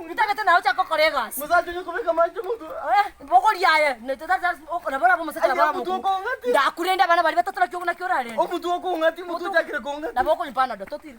Ntagete naye ochake gokora egasi. Omosacha oye kobeka amache omotwe. Eh, bogoria aye, ne tata nabo orabe omosacha Aye, nabo omotwe omokungu. okong'atia. Ndakurende abana baria batato naki naki orarende. Omotwe okong'atia, omotwe ochakire kong'atia. Nabo okonywa panadol, totire.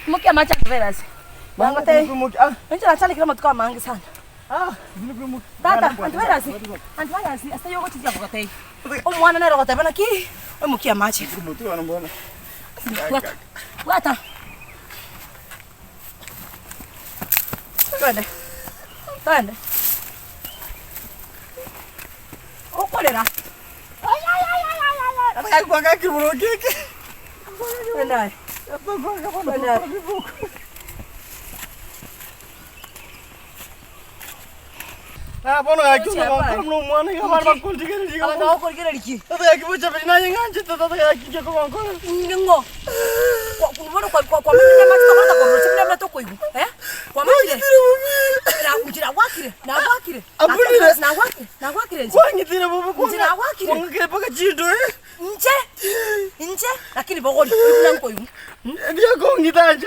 Mokia amache akabera ase. Bangotebia, inche nachandekire amatuko amange sana. Tata, antivirus, antivirus ase ayio ogochicha gogotebia. Omwana nere ogoteba naki, oimokie amache. Bwata, bwata. Twende, twende. Okorera. Twende aye. Twende aye. Ah, bono gaki omogonkora buna omwana iga abana bakontigereria iga Abanto bono. bagokorigereria ki? Tata gaki bochaberi naye ng'anchete tata gaki inche kogonkora. Ning'o? Kwa- kwa- bono kwa- kwa- kwamanyire amache tokoreta korwa buna buna tokoigwa, eh? Kwamanyire? Na- inche nagwakire, nagwakire. Abunire. Nagwakire, nagwakire inche. Kwang'itire bobe Inche nagwakire. kwang'akire mpaka chindoe. Inche, inche, lakini bogori, buna nkoigwa. Ndiakong'ita inche.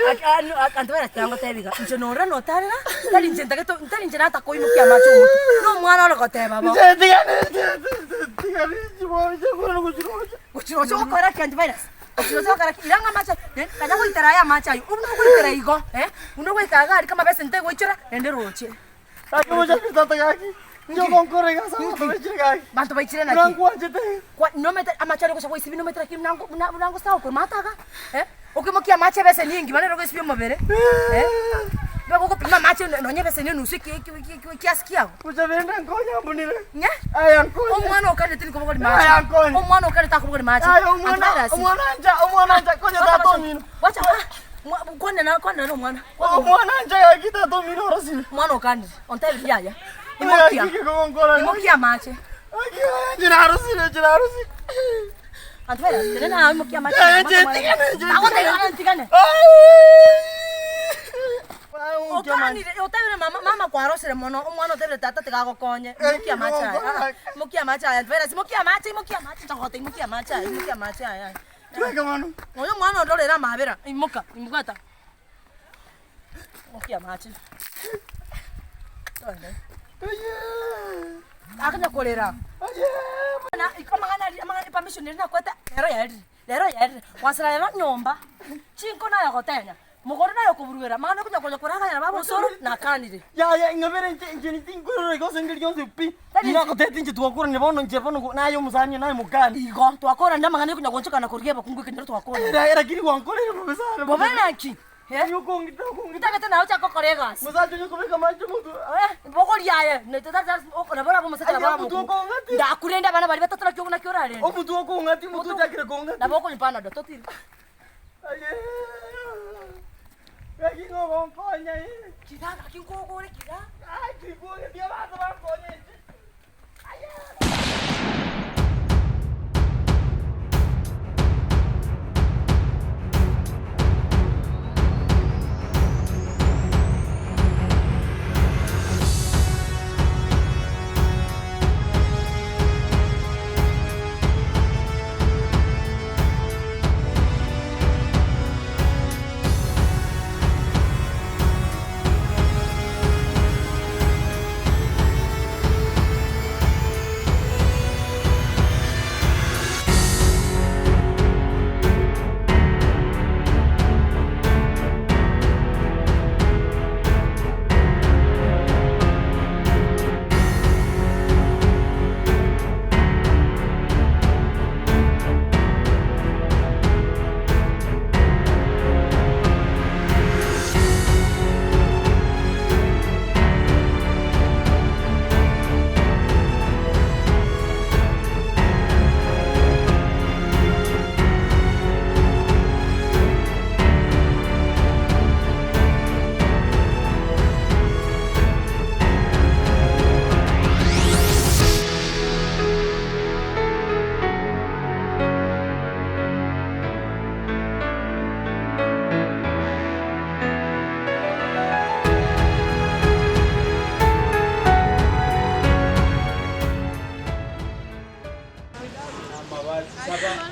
Abanto baratiga ngotebi iga, inche norora notarera, tari inche ntagete tari inche natakoimokia amache omotwe, na omwana ore goteba bo. Inche tigane inche tigane inche bono inche kore gochirocha. Gochirocha ogokora ki antivirus? Gochirocha ogokora ki? Ira ng'a amache eh, kanya goitera aya amache aywo, buna ogoitera igo eh, buna ogoika iga aria kama beseni tegoichora, naende roche. Gaki bochabe tata gaki. Inche ogonkora iga ase abanto baichire gaki. Banto baichire Buna naki? nkwanchete. Kwa nomanyete amache aria ogocha goisibia nomanyete lakini buna buna buna ngosaga korwa mato iga eh, okoimokia amache ebeseni engima nere ogoisibia omobere eh, nigo ogopima amache nonye ebeseni enusu eki eki eki ekiasi kiago. Bochabe rende nkonya mbunire. Ng'e? Aya nkonye. Omwana okarete nikobogori Aya mache. nkonye. Omwana okarete akobogori mache. Aya omwana Antivirus. omwana ancha omwana ancha konya tata omino. Wacha ah, mwa- kwana na kwana na omwana. Omwana ancha gaki tata omino orosire. Omwana okanire, ontebi yaya. Imokia. Gaki kogonkora. Imokia amache. Gaki inche narosire inche narosire. Antivirus, tenena imokia amache. Eh, inche ntigane, inche Agotebi ntigane. Ai! Okanire, otebire mama, mama kwarosire mono, omwana otebire tata tiga agokonye, imokia amache aya, aa, imokia amache aya antivirus, imokia amache, imokia amache ncha gogotebia imokia amache aya, imokia amache aya aya. Tweke bono. Oyo omwana ondorere amabera, imoka, bwata, imokia amache. Twende. Akonya korera. Amang'ana aria, amang'ana epermission eria nakwete, rero yaerire. Rero yaerire, gwasira rero nyomba, chinko naye ogotenya, mogoro naye okoburuera, amang'ana okonya konya koragayana baba osoro, nakanire. Yaya ing'abere inche inche nintinkorora iga ase engeri yonsi pi. Tari- Nagotebia inche twakorania bono inche bono naye omosani naye mokani. Igo, twakorania amang'ana okonya gochokana korigia abakungu ekenyoro twakorania. Era lakini gwankoreire bobe sana. Bobe naki? Eh? Onye okong'ita okong'ita. Ntagete nawe ochake gokora egasi. Mosacha onye okobeka amache motwe. Eh, bogoria aye, nabo orabe omosacha nabo Aye, orabe omotwe omokungu. okong'ati. Ndakurende abana baria batato naki naki orarende. Omotwe okong'ati omotwe ochakire kong'ati. Nabo okonywa panadol totire. Aye. Gaki ng'o ogonkonya eh. Kira gaki nkogore kira. Gaki mbogeti abanto bankonye inche. Aye.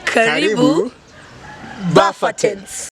Karibu Buffer Tents.